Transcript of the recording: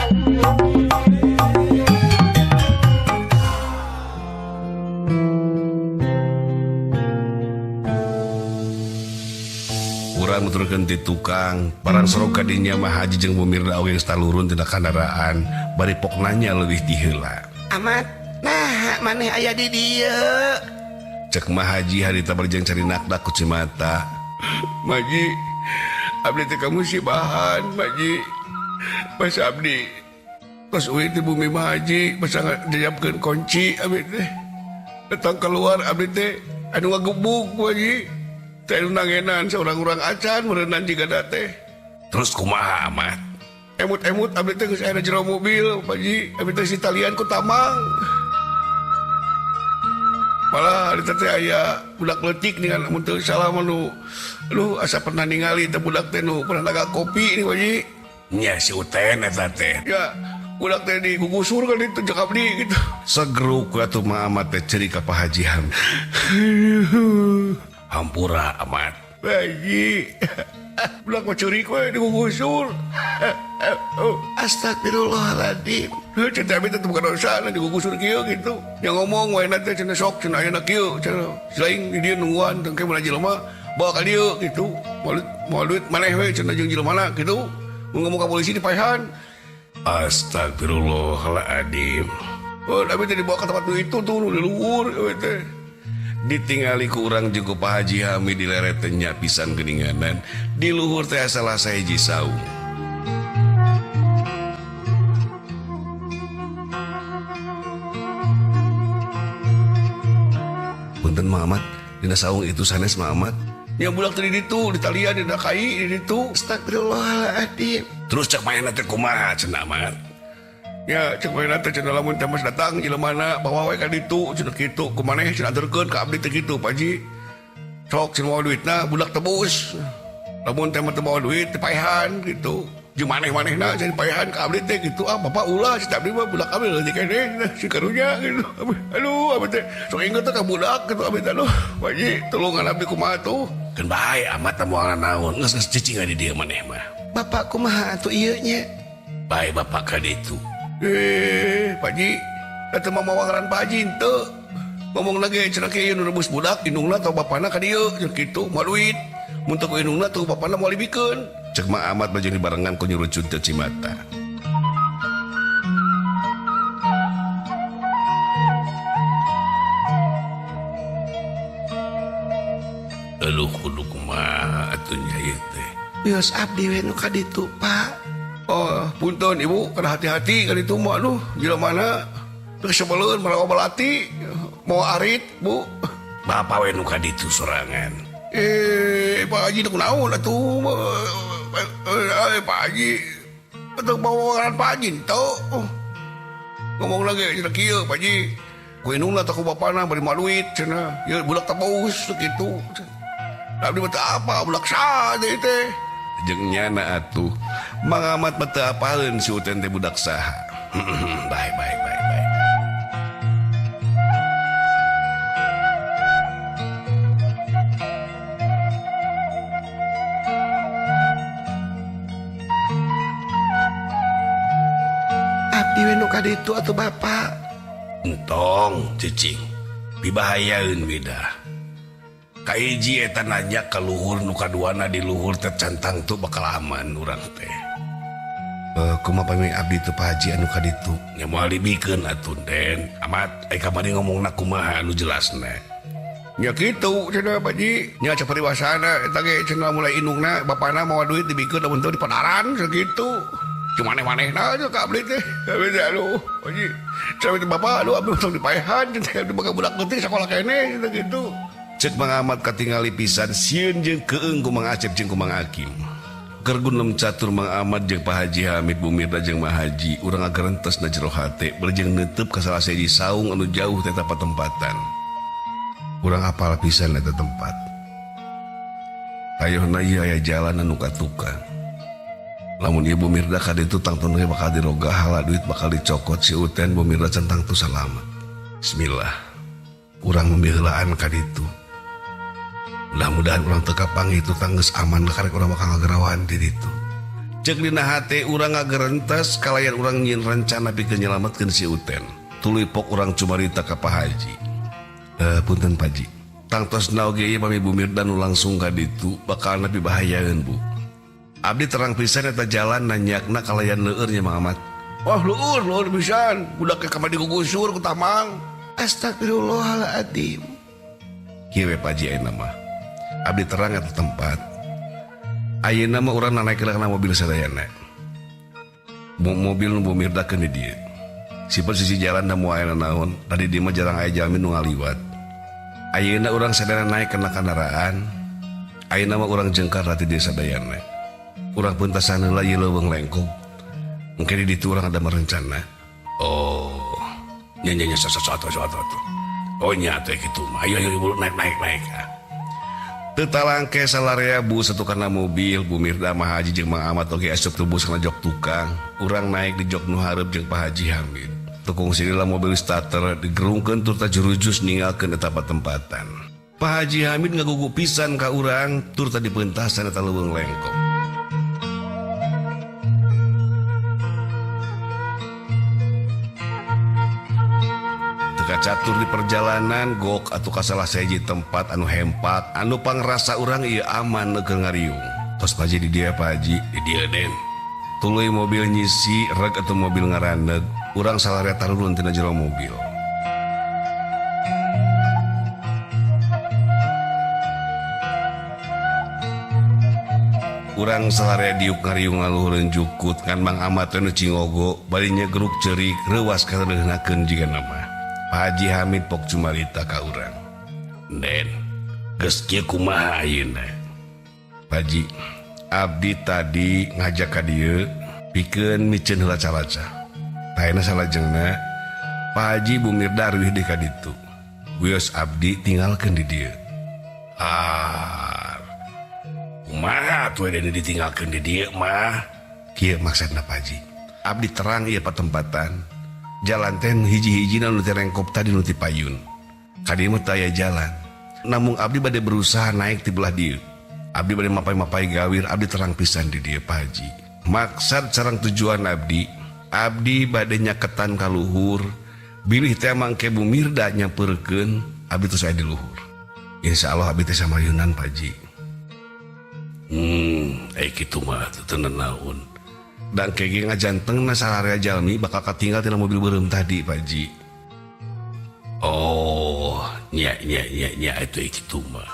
Urang nuturkeun ti tukang, barang sorog ka dinya mah Haji jeung Bu Mirda oge geus talurun tina kandaraan, bari pok nanya leuwih ti heula. Amat, nah maneh aya di dieu. Cek mah Haji harita bari jeung carinakdak ku cimata. Maji, abdi teh kamusibahan, Maji. Pas abdi pas uih ti bumi mah Haji, pas ngajajabkeun kunci abdi teh. Datang keluar abdi teh anu ngagebug Maji. Teh anu nangenan saurang-urang acan meureunnan jiga teh. Terus kumaha Amat? Emut-emut abdi teh geus aya jero mobil, Pak Haji. Abdi teh si talian ku tamang. Malah harita teh aya budak leutik dengan mun teu salah mah nu aduh asa pernah ningali teh budak teh nu pernah dagang kopi nih Pak Haji. Nya si Uten eta teh. Ya, budak teh digugusur kan itu jeung abdi gitu. Segeruk atuh mah Amat teh ceuri ka Pak Haji Ham. Hampura Amat. Pak Haji. Budak mah ceurik we digugusur. Astagfirullahaladzim. Heuh cenah abdi teh bukan dosa digugusur kieu gitu. Yang ngomong we na teh cenah sok cenah ayeuna kieu cenah. Selain di dieu nungguan teu engke mun jelema bawa ka dieu gitu. Moal duit maneh we cenah jeung jelema gitu. Mun ngomong ka polisi dipaehan. Astagfirullahaladzim. Oh, abdi teh dibawa ka tempat nu itu tuh nu di luhur we teh. Ditingali ku urang jeung ku Pak Haji Hamid dileret teh nya pisan geuninganan. Di luhur teh salah sahiji saung. Punten Mang Amat, dina saung itu sanes Mang Amat. Nya budak teh di ditu, di talian dina kai di ditu. Astagfirullahaladzim. Terus cek manehna teh kumaha cenah Amat? Ya cek manehna teh cenah lamun teh mas datang jelemana bawa we ka ditu cenah kitu ku maneh cenah anterkeun ka abdi teh kitu Pak Haji. Sok cenah mawa duitna budak tebus. Lamun teh mah teu mawa duit teh paehan gitu. Jeung maneh-manehna cenah paehan ka abdi teh gitu. Ah bapak ulah cenah abdi mah budak abdi leutik keneh si karunya gitu. Aduh abdi teh sok inget teh ka budak gitu abdi teh aduh Pak Haji tulungan abdi kumaha tuh. Keun bae Amat teh moal naon geus geus cicing di dieu maneh mah. Bapak kumaha atuh ieu nya? Bae bapak ka ditu. Pak Haji, eta mah mawa ngaran Pak Haji henteu. Ngomong lagi cenah kieu nu rebus budak indungna atau bapana ka dieu cenah kitu moal duit. Mun teu ku indungna teu bapana moal dibikeun. Cek Mang Amat baju dibarengan ku nyurucut teu cimata. Aduh kudu kumaha atuh nya ieu teh. Wios abdi we nu ka ditu, Pak. Oh, punten Ibu, kada hati-hati ka ditu mah aduh, jelema mana teu sebeleun marawa balati, mawa arit, Bu. Bapak we nu ka ditu sorangan. Pak Haji teu kunaon atuh. Pak Haji. Atuh bawa ngaran Pak Haji teu. Ngomong lagi cenah kieu Pak Haji. Ku indungna teh ku bapana bari mawa duit cenah. Ieu budak teh paus kitu. Abdi mah teu apa budak saha teh teh. Jeung nyana atuh. Mang Amat mah teu apaleun si Uten teh budak saha. Bae bae bae bae. Abdi we nu ka ditu atuh Bapak. Entong cicing. Pibahayaeun beda. Kahiji eta nanya ka luhur nu kaduana di luhur teh cantang tuh bakal aman urang teh. Kumaha pami abdi teu Pak Haji anu ka ditu? Nya moal dibikeun atuh Den. Amat ai kamari ngomongna kumaha anu jelasna? Nya kitu cenah Pak Haji. Nya cek pariwasana eta ge cenah mulai indungna bapana mawa duit dibikeun lamun teu dipadaran cenah kitu. Cuma maneh-manehna aja ka abdi teh. Abdi teh aduh Pak Haji. Cenah teh bapak aduh abdi tong dipaehan cenah abdi bakal budak leutik sakola keneh cenah kitu. Cek Mang Amat katingali pisan sieun jeung keung ku Mang Acep jeung ku Mang Akim. Keur gunem catur Mang Amat jeung Pak Haji Hamid Bu Mirda jeung Mang Haji urang ngagerentes na jero hate berjeng neuteub ka salah sahiji saung anu jauh teh patempatan. Urang apal pisan eta tempat. Ayeuna ieu aya jalan anu ka tukang. Lamun ieu Bu Mirda ka ditu tangtuna ge bakal diroga hala duit bakal dicokot si Uten Bu Mirda can tangtu salamet. Bismillah. Urang memiheulaan ka ditu. Mudah-mudahan urang teu kapanggih itu tanggeus aman karek urang bakal ngagerawan di ditu. Cek dina hate urang ngagerentes kalayan urang nyieun rencana pikeun nyelametkeun si Uten. Tuluy pok urang cumarita ka Pak Haji. Punten Pak Haji. Tangtosna oge ieu pami Bu Mirda nu langsung ka ditu bakal nepi bahayaeun Bu. Abdi terang pisan eta jalan nanyakna kalayan leueur nya Mang Amat. Wah leueur leueur pisan, budak ke kamari digugusur ku tamang. Astagfirullahaladzim. Kieu we Pak Haji ayeuna mah. Abdi terang eta tempat. Ayeuna mah urang nanaek kana mobil sadayana. Mobil nu Bu Mirda keun di dieu. Sipet sisi jalan da moal aya naon, tadi di mah jarang aya jalmi nu ngaliwat. Ayeuna urang sadayana naik kana kendaraan. Ayeuna mah urang jengkar ti dieu sadayana. Urang peuntasan heula ieu leuweung lengkong. Mungkin di ditu urang ada merencana. Oh, nya nya nya satu satu. Oh nya teh kitu mah. Ayo ayo buru naik naik naik. Teu talangke salarea bus satu kana mobil, Bu Mirda mah Haji jeung Mang Amat oge asup teu bus kana jok tukang. Urang naik di jok nu hareup jeung Pak Haji Hamid. Tukung sirila mobil starter digerungkeun turta jurujus ninggalkeun eta patempatan. Pak Haji Hamid ngagugu pisan ka urang turta dipeuntasan eta leuweung lengkong. Catur di perjalanan gok atau kasalah seji tempat anu hempak anu pangrasa urang ieu aman keur ngariung. Tos Pak Haji di dieu Pak Haji, di dieu Den. Tuluy mobil nyisi reg atau mobil ngaraneg, urang salarea tarurun tina jero mobil. Urang salarea diuk ngariung ngaluhureun jukut ngan Mang Amat teh nu cingogo bari nyegruk ceurik reuwas kareuhnakeun jiga nama. Pak Haji Hamid pok cumarita ka urang. Den, geus kieu kumaha ayeuna? Pak Haji, abdi tadi ngajak ka dieu pikeun miceun heula calaca. Taena salajengna Pak Haji Bu Mirda arwih deui ka ditu. Wios abdi tinggalkeun di dieu. Ah. Kumaha atuh den ditinggalkeun di dieu mah? Kieu maksudna Pak Haji. Abdi terang ieu patempatan. Jalan teh hiji-hijina nu teh rengkop tadi nu ti payun. Ka dieu mah teu aya jalan. Namung abdi bade berusaha naik ti belah dieu. Abdi bade mapai-mapai gawir, abdi terang pisan di dieu Pak Haji. Maksad sareng tujuan abdi, abdi bade nyaketan ka luhur, bilih teh mangke Bu Mirda nyampeurkeun, abdi tos aya di luhur. Insyaallah abdi teh samayunan Pak Haji. Kitu mah teu naon. Dan kege ngajantengna sararea jalmi bakal katinggal tina mobil beureum tadi Pak Haji. Oh, nya nya nya nya itu kitu mah.